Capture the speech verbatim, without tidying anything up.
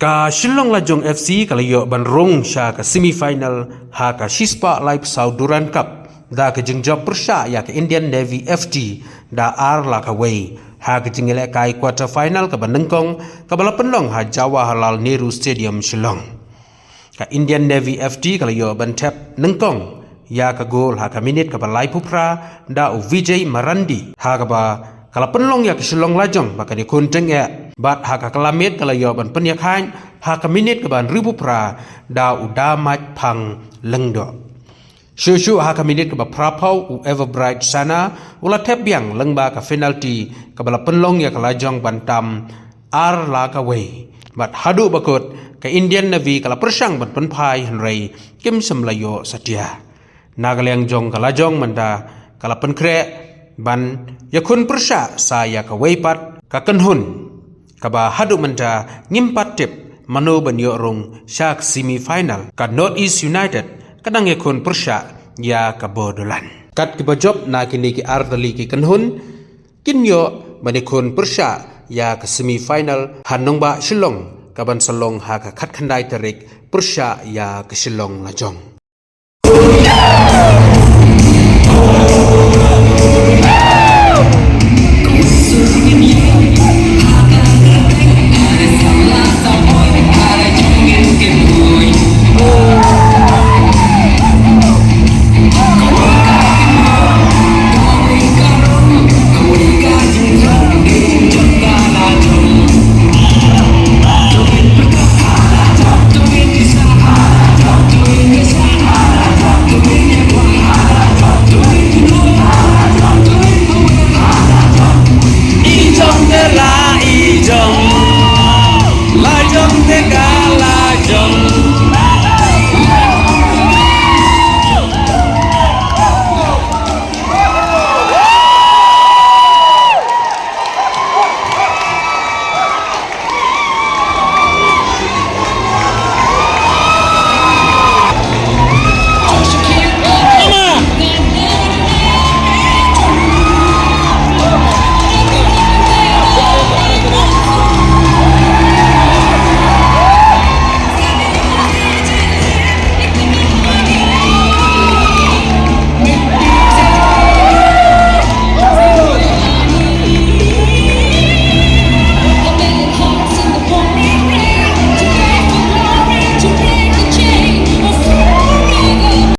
Ka Shillong Lajong F C ka la ïoh ban rung sha ka semi final ha ka shispah laiphew saw Durand Cup da ka jingjop pyrshah ïa ka Indian Navy F T da ar la ka wei ha ka jingïalehkai quarter final kaba nyngkong kaba la pynlong ha Jawaharlal Nehru Stadium, Shillong. Ka Indian Navy F T ka la ïoh ban thep nyngkong ïa ka gol ha ka minit kaba laiphew phra da u Vijay Marandi, ha kaba ka la pynlong ïa ka Shillong Lajong ba kan ïakhun tyngeh, bad ha ka kala miet ka la ïoh ban pynïakhain ha ka minit kaba hynriewphew phra da u Damaj Phang Lyngdoh. Shuh shuh ha ka minit kaba phraphew u Everbright Sana u la thep biang lyngba ka penalty kaba la pynlong ïa ka Lajong ban tam ar la ka wei. Bad haduh ba kut ka Indian Navy ka la pyrshang ban pynphai hynrei kim shym la ïoh satia. Na ka liang jong ka Lajong mynta ka la pynkhreh ban ïakhun pyrshah sa ïa kawei pat ka kynhun, kaba haduh mynta ngim pat tip mano ban ïoh rung sha ka semi final. Ka North East United ka dang ïakhun pyrshah ïa ka Bodoland. Kat kiba jop na kine ki ar tylli ki kynhun kin ïoh ban ïakhun pyrshah ïa ka semi final ha nongbah Shillong kaban sa long ha ka khatkhyndai tarik pyrshah ïa ka Shillong Lajong.